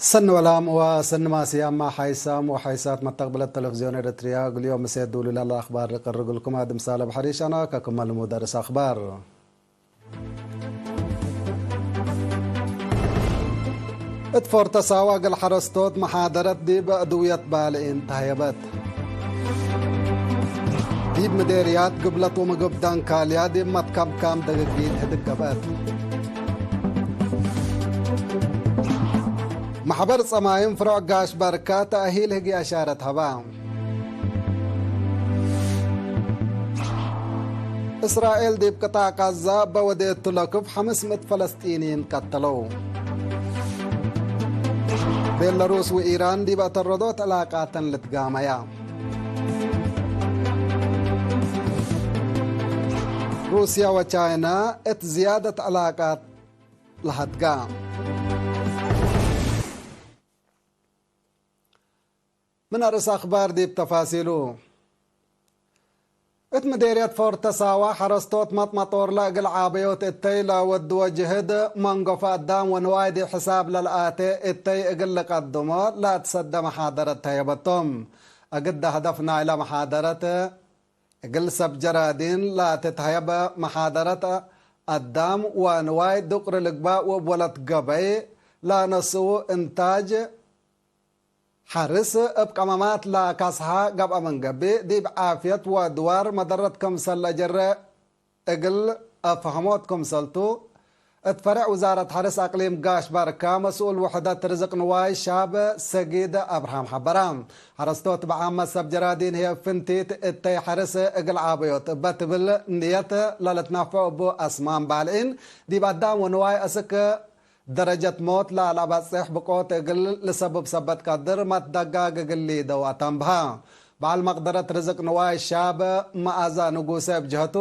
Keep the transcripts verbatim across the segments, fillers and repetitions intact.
ሰኒ ወላም ወሰኒ ማስያማ ሓይሳም ወሓይሳት መተቅብለት ተለፍዝዮን ኤረትርያ፣ እግልዮም ምሴት ዱሉል ለአለ አኽባር ልቀርግልኩም አድም ሳለ ብሐሪሽ አና ከክመ ልሙድ አርእስ አኽባር። እት ፎርተ ሳዋ እግል ሐረስቶት መሓደረት ዲብ አድውየት ባልዒን ተሀየበት። ዲብ ምዴርያት ግብለት ወምግብ ዳንካልያ ዲብ መትከምካም ደገጊት ህድግ ገብአት። መሕበር ጸማይም ፍሮዕ ጋሽ በርከ ተአሂል ህግየ አሻረት ሀባ። እስራኤል ዲብ ቅጣዕ ቃዛ እበ ወዴቱ ለክፍ ሐምስ ምእት ፈለስጢንይን ቀተለው። ቤላሩስ ወኢራን ዲብ አተረዶት ዕላቃተን ልትጋመያ። ሩስያ ወቻይና እት ዝያደት ዕላቃት ለሀድጋ። ምን አርእስ አኽባር ዲብ ተፋሲሉ። እት ምዴርየት ፎርተ ሳዋ ሐረስቶት መጥመጦርለ እግል ዓበዮት እተይ ለወድወ ጅህድ መንጎፈ አዳም ወንዋይ ዲብ ሕሳብ ለልአቴ እተይ እግል ልቀድሞ ለአትሰደ መሓደረት ተየበቶም። እግደ ህደፍ ናይለ መሓደረት እግል ሰብ ጀራዲን ለትትሀየበ መሓደረት አዳም ወንዋይ ዱቅሪ ልግባእ ወእብ ወለት ገበይ ለነስኡ እንታጅ ሐርስ እብ ቀመማት ለካስሐ ገብአ ምን ገብእ፣ ዲብ ዓፍየት ወድዋር መደረት ክምሰል ለጀረ እግል አፍሀሞት ክምሰልቱ፣ እት ፈሬዕ ውዛረት ሐርስ አቅሊም ጋሽ ባርካ መስኡል ውሕደት ርዝቅ ንዋይ ሻብ ሰጊድ አብርሃም ሐበረ። ሐረስቶት ብዓመት ሰብ ጀራዲን ህዬ ፍንቲት እተይ ሐርስ እግል ዓበዮት እበ ትብል ንየት ለልትናፈዑ እቡ አስማም ባልዒን፣ ዲብ አዳም ወንዋይ አስክ ደረጀት ሞት ለለአበጽሕ ብቆት እግል ልሰብብ ሰበት ቀድር መትደጋግ እግል ሊደው አተንብሀ። በዐል መቅደረት ርዝቅ ንዋይ ሻብ መአዛ ንጉሰ እብ ጀህቱ፣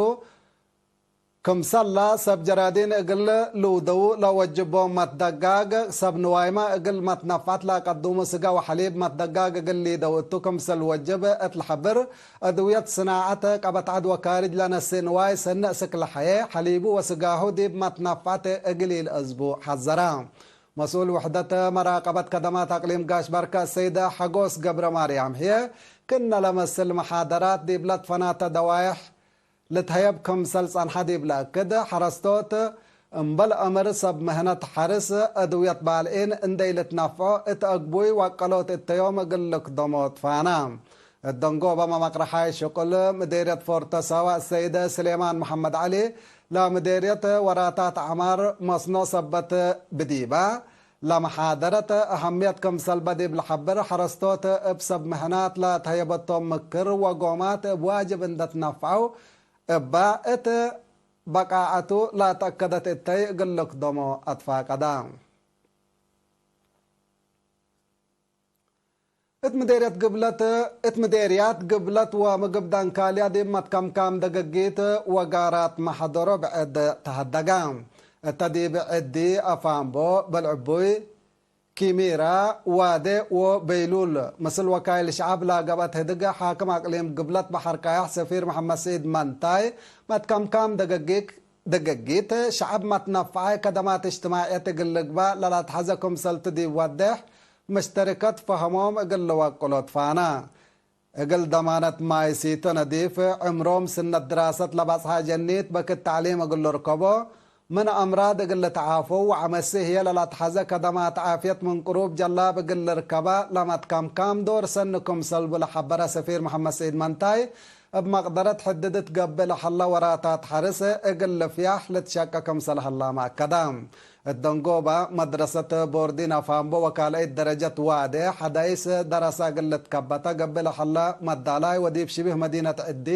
ክምሰለ ሰብ ጀራዲን እግል ልውደው ለወጅቦም መትደጋግ፣ ሰብ ንዋይመ እግል መትነፍዐት ለአቀዱሙ ስጋ ወሐሊብ መትደጋግ እግል ሊደው እቱ ክምሰል ወጅብ እት ለሐብር፣ አድውየት ስናዐት ቀበት ዐድ ወካርጅ ለነስእ ንዋይ ሰኒ እስክ ለሐዬ፣ ሐሊቡ ወስጋሁ ዲብ መትነፍዐት እግል ኢልአዝቡ ሐዘረ። መስኡል ውሕደት መራቀበት ከደማት አቅሊም ጋሽ ባርካ አሰይደ ሐጎስ ገብረ ማርያም ህዬ፣ ክእነ ለመስል መሓደራት ዲብለ ትፈናተ ደዋይሕ ልትሀየብ ክምሰል ጸንሐ ዲብ ለአክድ፣ ሐረስቶት እምበል አምር ሰብ ምህነት ሐርስ፣ አድውየት ባልዒን እንዴ ኢልትነፍዖ እት አግቡይ ወአቀሎት እተዮም እግል ልክደሞ ትፋነ። እት ደንጎበ መመቅረሓይ ሽቁል ምዴርየት ፎርተ ሳዋ አሰይደ ስሌማን መሐመድ ዐሊ፣ ለምዴርየት ወራታት ዐማር መስኖ ሰበት ብዲበ፣ ለመሓደረት አሀምየት ክምሰልበ ዲብ ለሐብር፣ ሐረስቶት እብ ሰብ ምህናት ለተሀየበቶም ምክር ወጎማት እብ ዋጅብ እንዴ ትነፍዐው እበ እት በቃዐቱ ለተአከደት እተይ እግል ልክደሞ አትፋቀደ። እት ምዴርየት ግብለት፣ እት ምዴርያት ግብለት ወምግብ ዳንካልያ ዲብ መትከምካም ደገጊት ወጋራት መሐደሮ ብዕድ ተሀደገ። እተ ዲብ ዕዲ አፋምቦ፣ በልዕቡይ፣ ኪሚራ፣ ዋዴ ወበይሉል ምስል ወካይል ሸዐብ ለገብአት ህድግ ሓክም አቅሊም ግብለት በሐር ቃያሕ ሰፊር መሐመድ ስዒድ መንታይ መትከምካም ደገጊክ፣ ደገጊት ሸዐብ መትነፈዐ ከደማት እጅትማዕየት እግል ልግባእ ለለአትሐዘ ክምሰልቱ ዲብ ወዴሕ፣ መሽተርከት ፈሀሞም እግል ልወቅሎ ትፋነ። እግል ደማነት ማይ ሲቶ ነዲፍ፣ ዕምሮም ስነት ድራሰት ለበጽሐ ጀኒት በክት ተዕሊም እግል ልርከቦ፣ ምን አምራድ እግል ልትዓፈው ወዐመሲ ህዬ ለለአትሐዘ ከደማት ዓፍየት ምን ቅሩብ ጀላብ እግል ልርከበ ለመትከምካም ዶር ሰኒ ክምሰልቡ ለሐበረ ሰፊር መሐመድ ስዒድ መንታይ፣ እብ መቅደረት ሕድድት ገብእ ለሀለ ወራታት ሐርስ እግል ልፍያሕ ልትሸቄ ክምሰል ሀላመ አከደ። እት ደንጎበ መድረሰት ቦርዲን አፋምቦ ወካልአይት ደረጀት ዋዴ ሐዳይስ ደረሰ እግል ልትከበተ ገብእ ለሀለ መዳላይ ወዲብ ሽቢህ መዲነት ዕዲ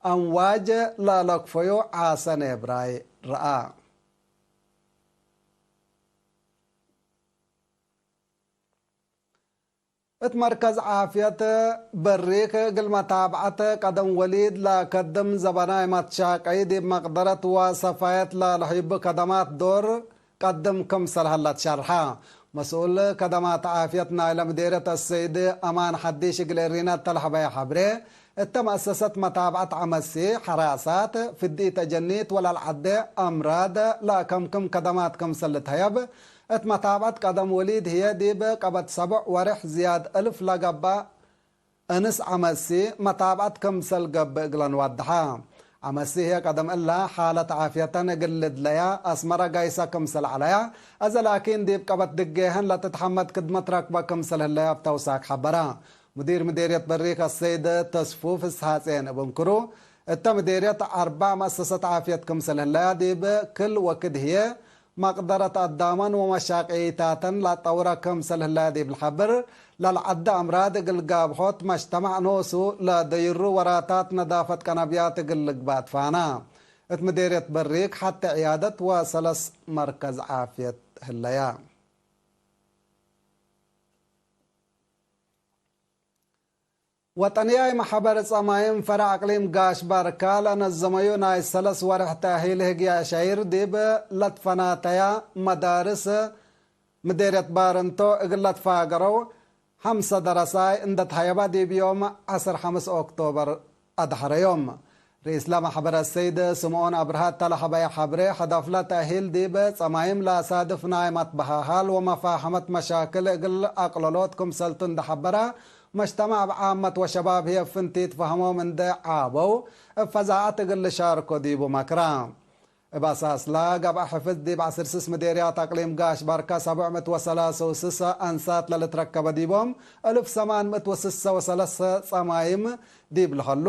አምዋጅ ለለክፈዩ ዓሰ ኔብራይ ረአ። እት መርከዝ ዓፍየት በሪክ እግል መታብዐት ቀደም ወሊድ ለከድም ዘበናይ መትሻቀይ ዲብ መቅደረት ወሰፋየት ለለህይቡ ከደማት ዶር ቀድም ክምሰል ሀለ ትሸርሐ። መስኡል ከደማት ዓፍየት ናይለ ምዴርየት አሰይድ አማን ሐዲሽ እግል ኤሪና እተ ለሀበየ ሐብሬ፣ እተ መአሰሰት መታብዐት ዐመሲ፣ ሐራሳት፣ ፍዲት አጀኒት ወለልዐዴ አምራድ ለአከምክም ከደማት ክምሰል ልትሀየብ፣ እት መታብዐት ቀደም ወሊድ ህዬ ዲብ ቀበት ሰቦዕ ወሬሕ ዝያድ እልፍ ለገብአ እንስ ዐመሲ መታብዐት ክምሰል ገብእ እግለን ወደሐ። ዐመሲ ህዬ ቀደም እለ ሓለት ዓፍየተን እግል ልድለያ አስመረ ጋይሰ ክምሰል ዐለያ፣ አዜ ላኪን ዲብ ቀበት ድጌህን ለትትሐመድ ክድመት ረክበ ክምሰል ህለያ እብ ተውሳክ ሐበረ። ሙዲር ምዴርየት በሪክ አሰይድ ተስፉ ፍስሐጼን እብ እንክሩ፣ እተ ምዴርየት አርበዕ መአሰሰት ዓፍየት ክምሰል ህለያ ዲብ ክል ወክድ ህዬ መቅደረት አዳመን ወመሻቅይታተን ለአጠውረ ክምሰል ህለ ዲብ ለሐብር፣ ለልዐደ አምራድ እግል ጋብሖት መጅተማዕ ኖሱ ለደይሩ ወራታት ነዳፈት ቀነብያት እግል ልግባእ ትፋና። እት ምዴርየት በሪክ ሐቴ ዕያደት ወሰለስ መርከዝ ዓፍየት ህለያ። ወጠንያይ መሐበር ጸማይም ፈረዕ አቅሊም ጋሽ ባርካ ለነዘመዩ ናይ ሰለስ ወርሕ ተእሂል ህግየ አሻይር ዲብ ለትፈናተያ መዳርስ ምዴርየት ባርንቶ እግል ለትፋገረው ሐምሰ ደረሳይ እንደ ተሀየበ ዲብ ዮም ዐስር ሐምስ ኦክቶበር አድሐረ ዮም። ርኢስ ለመሕበር አሰይድ ስምኦን አብርሃ እተ ለሀበየ ሐብሬ፣ ሀደፍለ ተእሂል ዲብ ጸማይም ለአሳድፍ ናይ መትበሃሃል ወመፋሀመት መሻክል እግል አቅለሎት ክምሰልቱ እንደ ሐበረ፣ መጅተማዕ እብ ዓመት ወሸባብ ህዬ ፍንቲት ፈሀሞም እንደ ዓበው፣ እብ ፈዛዐት እግል ልሻርኮ ዲቡ መክረ። እብ አሳስላ፣ ገብአ ሕፍዝ ዲብ ዐስር ስስ ምዴርያት አቅሊም ጋሽ ባርካ ሰብዕ ምእት ወሰላሰ ወስሰ አንሳት ለልትረከበ ዲቦም፣ እልፍ ሰማን ምእት ወስሰ ወሰለሰ ጸማይም ዲብ ለሀሉ፣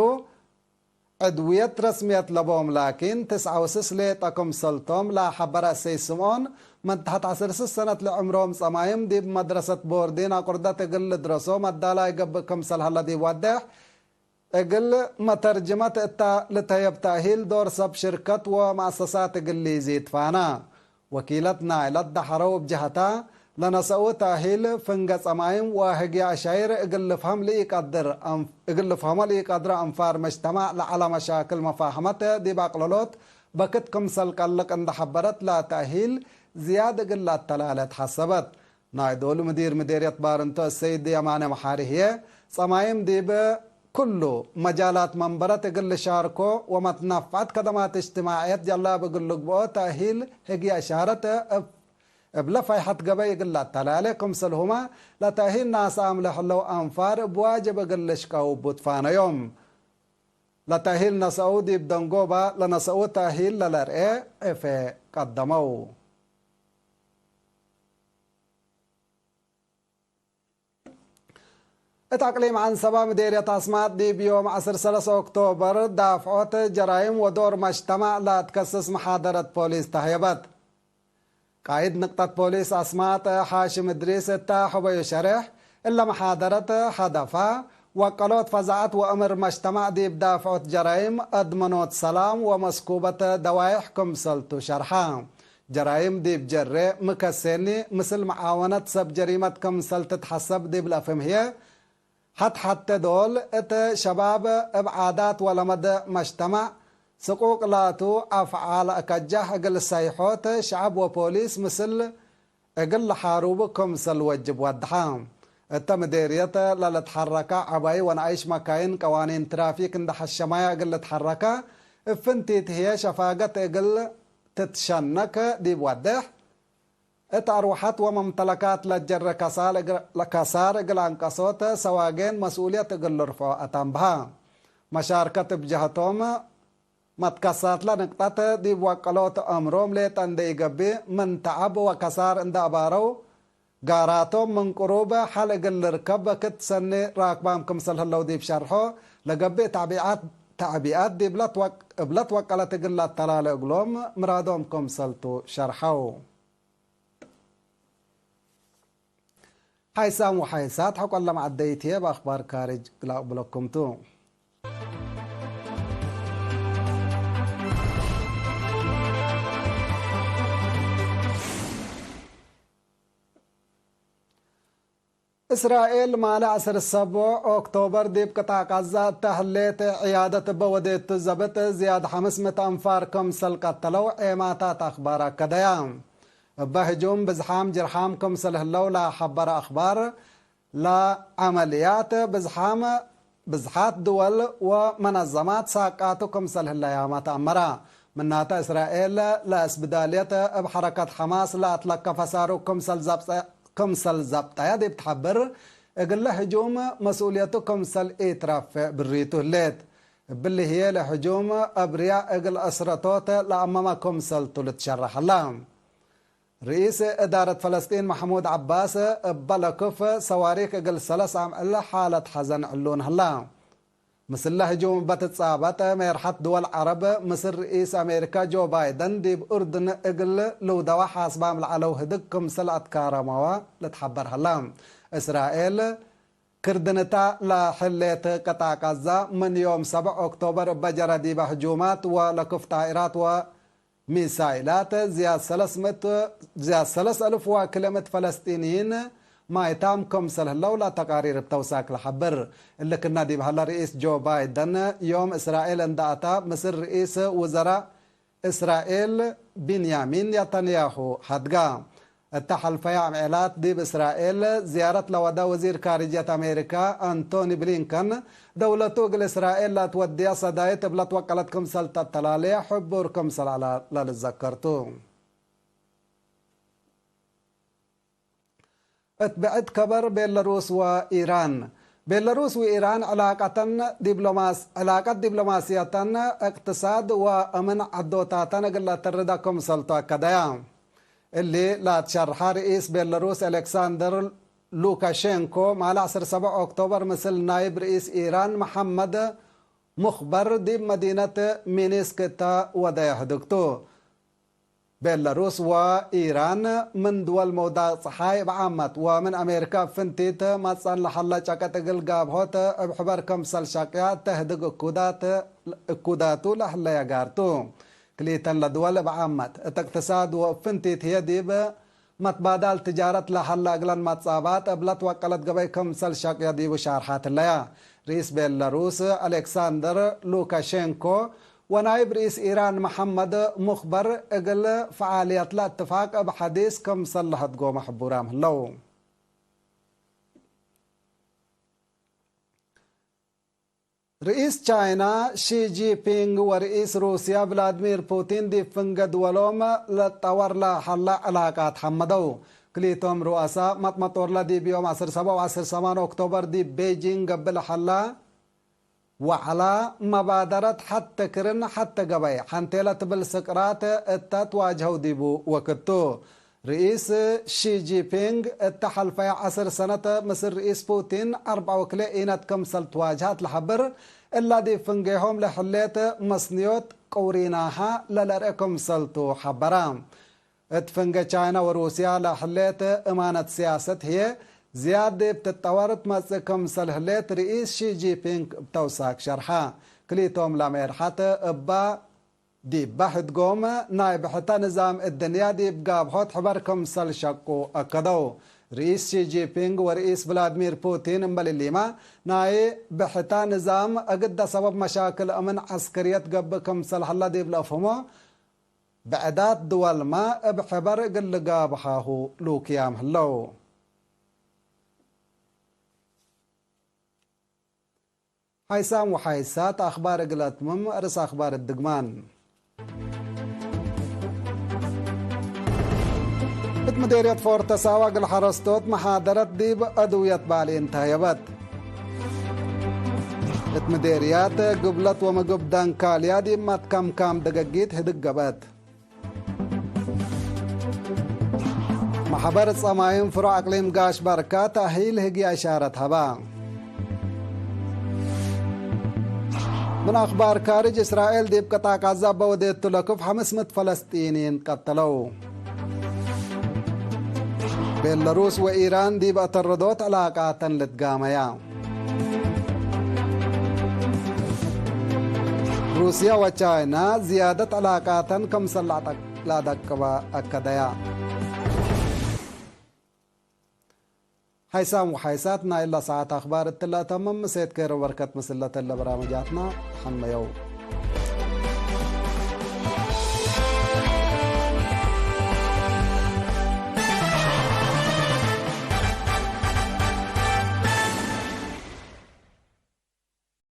ዕድውየት ረስምየት ለቦም ላኪን፣ ትስዐ ወስስ ሌጠ ክምሰልቶም ለሐበረ እሰይ ስምኦን፣ ምን ተሐት ዐስር ስስ ሰነት ለዕምሮም ጸማይም ዲብ መድረሰት ቦርዲን አቁርደት እግል ልድረሶ መዳላይ ገብእ ክምሰል ሀለ ዲብ ወዴሕ፣ እግል መተርጅመት እተ ልትሀየብ ተእሂል ዶር ሰብ ሽርከት ወመአሰሳት እግል ሊዚ ትፋና። ወኪለት ናይለ ደሐረው እብ ጀሀታ፣ ለነሰኡ ተእሂል ፍንገ ጸማይም ወህግየ አሻይር እግል ልፍሀም ለኢቀድር፣ እግል ልፍሀሞ ለኢቀድረ አንፋር መጅተማዕ ለዐለ መሻክል መፋህመት ዲብ አቅለሎት በክት ክምሰል ቀልቅ እንደ ሐበረት፣ ለተእሂል ዝያድ እግል ለአተላለ ተሐሰበት። ናይ ዶሉ ምዲር ምዴርየት ባርንቶ እሰይድ የማነ መሓሪ ህዬ፣ ጸማይም ዲብ ክሉ መጃላት መንበረት እግል ልሻርኮ ወመትነፍዐት ከደማት እጅትማዕየት ጀላብ እግል ልግብኦ ተእሂል ህግየ እሻረት እብ፣ እብለ ፈይሐት ገበይ እግል ለአተላሌ ክምሰልሁመ፣ ለተእሂል ናስአም ለህለው አንፋር እብ ዋጅብ እግል ልሽቀው እቡ ትፋነዮም። ለተእሂል ነስአው ዲብ ደንጎባ ለነስአው ተእሂል ለለርኤ ዕፌ ቀደመው። እት አቅሊም ዐንሰበ ምዴርየት አስማጥ ዲብ ዮም ዐስር ሰለስ ኦክቶበር ዳፍዖት ጀራይም ወዶር መጅተማዕ ለአትከስስ መሓደረት ፖሊስ ተህየበት። ቃይድ ንቅጠት ፖሊስ አስማጥ ሓሽም እድሪስ እተ ሐበዩ ሸሬሕ፣ እለ መሓደረት ሀደፋ ወቀሎት ፈዛዐት ወእምር መጅተማዕ ዲብ ዳፍዖት ጀራይም፣ አድመኖት ሰላም ወመስኩበት ደዋይሕ ክምሰልቱ ሸርሐ። ጀራይም ዲብ ጀሬ ምከሴኒ ምስል መዓወነት ሰብ ጀሪመት ክምሰል ትትሐሰብ ዲብ ለአፍህም ህዬ፣ ሐት-ሐቴ ዶል እት ሸባብ እብ ዓዳት ወለመድ መጅተማዕ ስቁቅ ላቱ አፍዓል አከጃሕ እግል ሰይሖት ሸዐብ ወፖሊስ ምስል እግል ለሓሩቡ ክምሰል ወጅብ ወድሐ። እተ ምዴርየት ለልትሐረከ ዐባይ ወነአይሽ መካይን ቀዋኒን ትራፊክ እንደ ሐሸማየ እግል ልትሐረከ እብ ፍንቲት ህዬ ሸፋገት እግል ትትሸነክ ዲብ ወዴሕ፣ እት አርወሐት ወመምተለካት ለጀረ ከሳል እግ-፣ ከሳር እግል አንቀሶት ሰዋጌን መስኡልየት እግል ልርፍዖ አተንብሀ። መሻርከት እብ ጀሀቶም፣ መትከሳትለ ንቅጠት ዲብ ወቀሎት እምሮም ሌጠ እንደ ኢገብእ፣ ምን ተዐብ ወከሳር እንደ አባረው፣ ጋራቶም ምን ቅሩብ ሐል እግል ልርከብ ክት ሰኒ ራክባም ክምሰል ህለው ዲብ ሸርሖ፣ ለገብእ ተዕቢዓት፣ ተዕቢአት ዲብ ለትወቅ-፣ እብ ለትወቀለት እግል ለአተላሌ እግሎም ምራዶም ክምሰልቱ ሸርሐው። ሓይሳም ወሓይሳት ሐቆለ መዐደይት ህዬ እብ አኽባር ካርጅ ለአቅብለኩም ቱ። እስራኤል ማለ ዐስር ሰቦዕ ኦክቶበር ዲብ ቅጣዕ ቃዛ እተ ህሌት ዕያደት እበ ወዴቱ ዘብጥ ዝያድ ሐምስ ምእት አንፋር ክምሰል ቀተለው ዔማታት አኽባር አከደያ። እበ ህጁም ብዝሓም ጅርሓም ክምሰል ህለው ለሐበረ አኽባር፣ ለዐመልያት ብዝሓም ብዝሓት ድወል ወመነዘማት ሳቃቱ ክምሰል ህለያመ ተአመረ። ምናተ፣ እስራኤል ለእስብዳልየት እብ ሐረከት ሐማስ ለአትለከፈ ሳሩክ ክምሰል ዘብጠ-፣ ክምሰል ዘብጠየ ዲብ ትሐብር፣ እግለ ህጁም መስኡልየቱ ክምሰል ኢትረፌዕ ብሪቱ ህሌት። እብሊ ህዬ ለህጁም አብርያ እግል አስረቶት ለአመመ ክምሰል ቱ ልትሸረሕ ሀላ። ርኢስ እዳረት ፈለስጢን መሕሙድ ዐባስ፣ እበ ለክፍ ሰዋሪክ እግል ሰለስ አምዕል ሓለት ሐዘን ዕሉን ሀላ። ምስለ ህጁም እበ ትጻበጥ ሜርሐት ድወል ዐረብ፣ ምስል ርኢስ አሜሪካ ጆ ባይደን ዲብ ኡርድን እግል ልውደወ ሓስባም ለዐለው ህድግ ክምሰል አትካረመወ ልትሐበር ሀላ። እስራኤል ክርድንታ ለህሌት ቅጣዕ ቃዛ ምን ዮም ሰብዕ ኦክቶበር እበ ጀረ ዲበ ህጁማት ወለክፍ ጣኢራት ወ ሚሳይላት ዝያድ ሰለስ ምእት፣ ዝያድ ሰለስ አልፍ ወክልኤ ምእት ፈለስጢንይን ማይታም ክምሰል ህለው ለተቃሪር እብ ተውሳክ ለሐብር። እሊ ክነ ዲብ ሀለ ርኢስ ጆ ባይደን ዮም እስራኤል እንደ አታ ምስል ርኢስ ውዘራእ እስራኤል ቢንያሚን ኔታንያሁ ሀድጋ። እተ ሐልፈየ አምዔላት ዲብ እስራኤል ዝያረት ለወደ ወዚር ካርጅየት አሜሪካ አንቶኒ ብሊንከን፣ ደውለቱ እግል እስራኤል ለትወድየ ሰዳይት እብ ለትወቀለት ክምሰል ተተላሌ ሕቡር ክምሰል ዐለ ለልዘከር ቱ። እት ብዕድ ከበር ቤለሩስ ወኢራን። ቤለሩስ ወኢራን ዕላቀተን ዲብሎማስ-፣ ዕላቀት ዲብሎማስየተን፣ እቅትሳድ ወአምን ዐዶታተን እግል ለአተርደ ክምሰል ቱ አከደያ። እሊ ለአትሸርሐ ርኢስ ቤለሩስ አሌክሳንደር ሉካሼንኮ፣ ማለ ዐስር ሰብዕ ኦክቶበር ምስል ናይብ ርኢስ ኢራን መሐመድ ሙኽበር ዲብ መዲነት ሚኒስክ እተ ወደየ ህድግ ቱ። ቤለሩስ ወኢራን ምን ድወል መውዳቅ ጸሓይ እብ ዓመት ወምን አሜሪካ እብ ፍንቲት መጽአን ለሀለ ጨቀጥ እግል ጋብሆት እብ ሕበር ክምሰል ሸቅያ እተ ህድግ እኩዳት፣ እኩዳቱ ለህለየ ጋር ቱ። ክልኢተን ለድወል እብ ዓመት እት እቅትሳድ ወእብ ፍንቲት ህዬ ዲብ መትባዳል ትጃረት ለሀለ እግለን መጻባት እብ ለትወቀለት ገበይ ክምሰል ሸቅየ ዲቡ ሻርሓት ህለያ። ርኢስ ቤለሩስ አሌክሳንደር ሉካሼንኮ ወናይብ ርኢስ ኢራን መሐመድ ሙኽበር እግል ፈዓልየትለ እትፋቅ እብ ሐዲስ ክምሰል ለሀድጎመ ሕቡራም ህለው። ርኢስ ቻይና ሺ ጂንፒንግ ወርኢስ ሩስያ ቭላድሚር ፑቲን ዲብ ፍንገ ድወሎም ለጠወር ለሀለ ዕላቃት ሐመደው። ክልኢቶም ሩአሳ መጥመጦርለ ዲብ ዮም ዐስር ሰብዕ ወዐስር ሰማን ኦክቶበር ዲብ ቤጂንግ ገብእ ለሀላ ወዐላ መባደረት ሐቴ ክርን ሐቴ ገበይ ሐንቴ ለትብል ስቅራት እተ ትዋጅሀው ዲቡ ወክድ ቱ። ርኢስ ሺ ጂንፒንግ እተ ሐልፈየ ዐስር ሰነት ምስል ርኢስ ፑቲን አርበዕ ወክልኤ ኢነት ክምሰል ትዋጅሀት ለሐብር፣ እላ ዲብ ፍንጌሆም ለህሌት መስንዮት ቅውሪናሃ ለለርኤ ክምሰል ቱ ሐበራ። እት ፍንጌ ቻይና ወሩስያ ለህሌት እማነት ስያሰት ህዬ ዝያድ ዲብ ትጠወር ትመጽእ ክምሰል ህሌት ርኢስ ሺ ጂንፒንግ እብ ተውሳክ ሸርሐ። ክልኢቶም ለሜርሐት እባ ዲበ ህድጎም ናይ ብሕተ ንዛም እድንያ ዲብ ጋብሆት ሕበር ክምሰል ሸቁ አከደው። ርኢስ ሺ ጂንፒንግ ወርኢስ ቭላድሚር ፑቲን እምበል እሊመ፣ ናይ ብሕተ ንዛም እግደ ሰበብ መሻክል እምን ዐስክርየት ገብእ ክምሰል ሀለ ዲብ ለአፍህሞ፣ ብዕዳት ድወልመ እብ ሕበር እግል ልጋብሃሁ ሉክያም ህለው። ሓይሳም ወሓይሳት አኽባር እግል አትምም፣ አርእስ አኽባር እት ድግማን። እት ምዴርየት ፎርተ ሳዋ እግል ሐረስቶት መሓደረት ዲብ አድውየት ባሌን ተህየበት። እት ምዴርያት ግብለት ወምግብ ደንካልያ ዲብ መትከምካም ደገጊት ህድግ ገብአት። መሕበር ጸማይም ፍሩዕ አቅሊም ጋሽ በርካ ተእሂል ህግየ እሻረት ሀባ። ምን አኽባር ካርጅ፣ እስራኤል ዲብ ቅጣዕ ቃዛ በወዴቱ ለክፍ ሐምስ ምእት ፈለስጢንይን ቀተለው። ቤለሩስ ወኢራን ዲብ አተረዶት ዕላቃተን ልትጋመያ። ሩስያ ወቻይና ዝያደት ዕላቃተን ክምሰል ለአደቅበ አከደያ። ሓይሳም ወሓይሳት ናይላ ሰዓት አኽባር እትለ ተምም፣ ምሴት ከይረ በርከት ምስለተለ በራመጃትና ሐመየው።